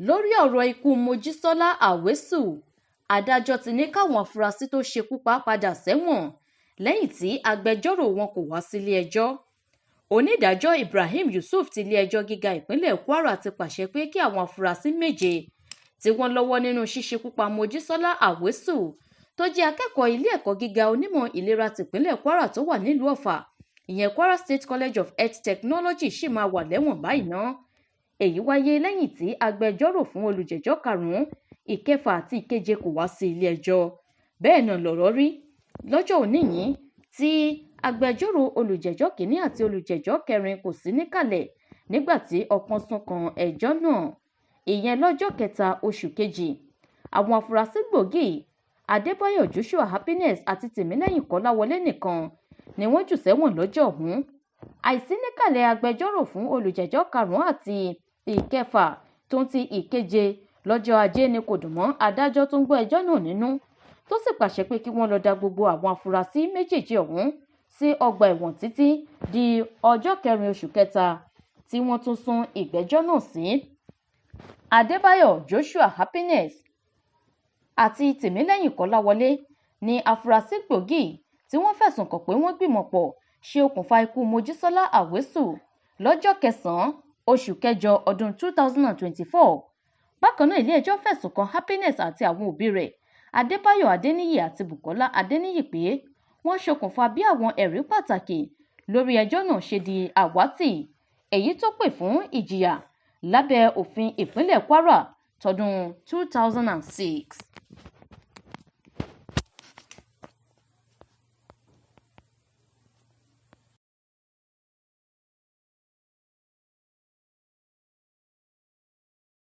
Lórí ọ̀rọ̀ ikú Mojísọ́lá Àwésù, adájọ́ ti ní káwọn afurasí tó ṣekú pa á padà sẹ́wọ̀n lẹ́yìn tí agbẹjọ́rò wọn kò wá sílé-ẹjọ́. Onídàájọ́ Ibrahim Yusuf tilé-ẹjọ́ gíga ìpínlẹ̀ Kwara ti pàṣẹ pé kí àwọn afurasí méje tí wọ́n lọ́wọ́ nínú ṣíṣekú pa Mojísọ́lá Àwésù, tó jẹ́ akẹ́kọ̀ọ́ ilé ẹ̀kọ́ gíga onímọ̀ ìlera tìpínlẹ̀ Kwara tó wà nílùú Ọ̀fà, ìyẹn Kwara State College of Health Technology, ṣì máa wà lẹ́wọ̀n báyìí ná. Èyí wáyé lẹ́yìn tí agbẹjọ́rò fún olùjẹ́jọ́ karùn-ún, ìkẹfà àti ìkeje kò wá sí ilé-ẹjọ́. Bẹ́ẹ̀ náà lọ̀rọ̀ rí lọ́jọ́ òní yìí tí agbẹjọ́rò olùjẹ́jọ́ kìíní àti olùjẹ́jọ́ kẹrin kò sí níkàlẹ̀ nígbà tí ọpọ́n sún kan ẹjọ́ náà, ìyẹn lọ́jọ́ kẹta oṣù kejì. Àwọn afurasí gbòógì Adébáyọ̀ Joshua Happiness àti Tìmílẹ́yìn Kọ́láwọlé nìkan ni wọ́n jù sẹ́wọ̀n lọ́jọ́ ọ̀hún. Àìsí níkàlẹ̀ agbẹjọ́rò fún olùjẹ́jọ́ karùn-ún àti ìkẹfà tó ń ti ìkeje lọ́jọ́ Ajé ni kò dùn mọ́ adájọ́ tó ń gbọ́ ẹjọ́ náà nínú, tó sì pàṣẹ pé kí wọ́n lọ́ọ́ da gbogbo àwọn afurasí méjèèjì ọ̀hún sí ọgbà ẹ̀wọ̀n títí di ọjọ́ kẹrin oṣù kẹta tí wọ́n tún sún ìgbẹ́jọ́ náà sí. Adébáyọ̀ Joshua Happiness àti Tìmílẹ́yìn Kọ́láwọlé ní afurasí gbòógì tí wọ́n fẹ̀sùn kàn pé wọ́n gbìmọ̀-pọ̀ ṣe okùnfà ikú Mojísọ́lá Àwésù lọ́jọ́ kẹsàn-án oṣù kẹjọ ọdún 2024. Bákan náà, ilé-ẹjọ́ fẹ̀sùn kan Happiness àti àwọn òbí rẹ̀, Adébáyọ̀ Adéníyì àti Bùkọ́lá Adéníyì, pé wọ́n ṣokùnfà bí àwọn ẹ̀rí pàtàkì lórí ẹjọ́ náà ṣe di àwátì, èyí tó pè fún ìjìyà lábẹ́ òfin ìpínlẹ̀ Kwara tọdún 2006.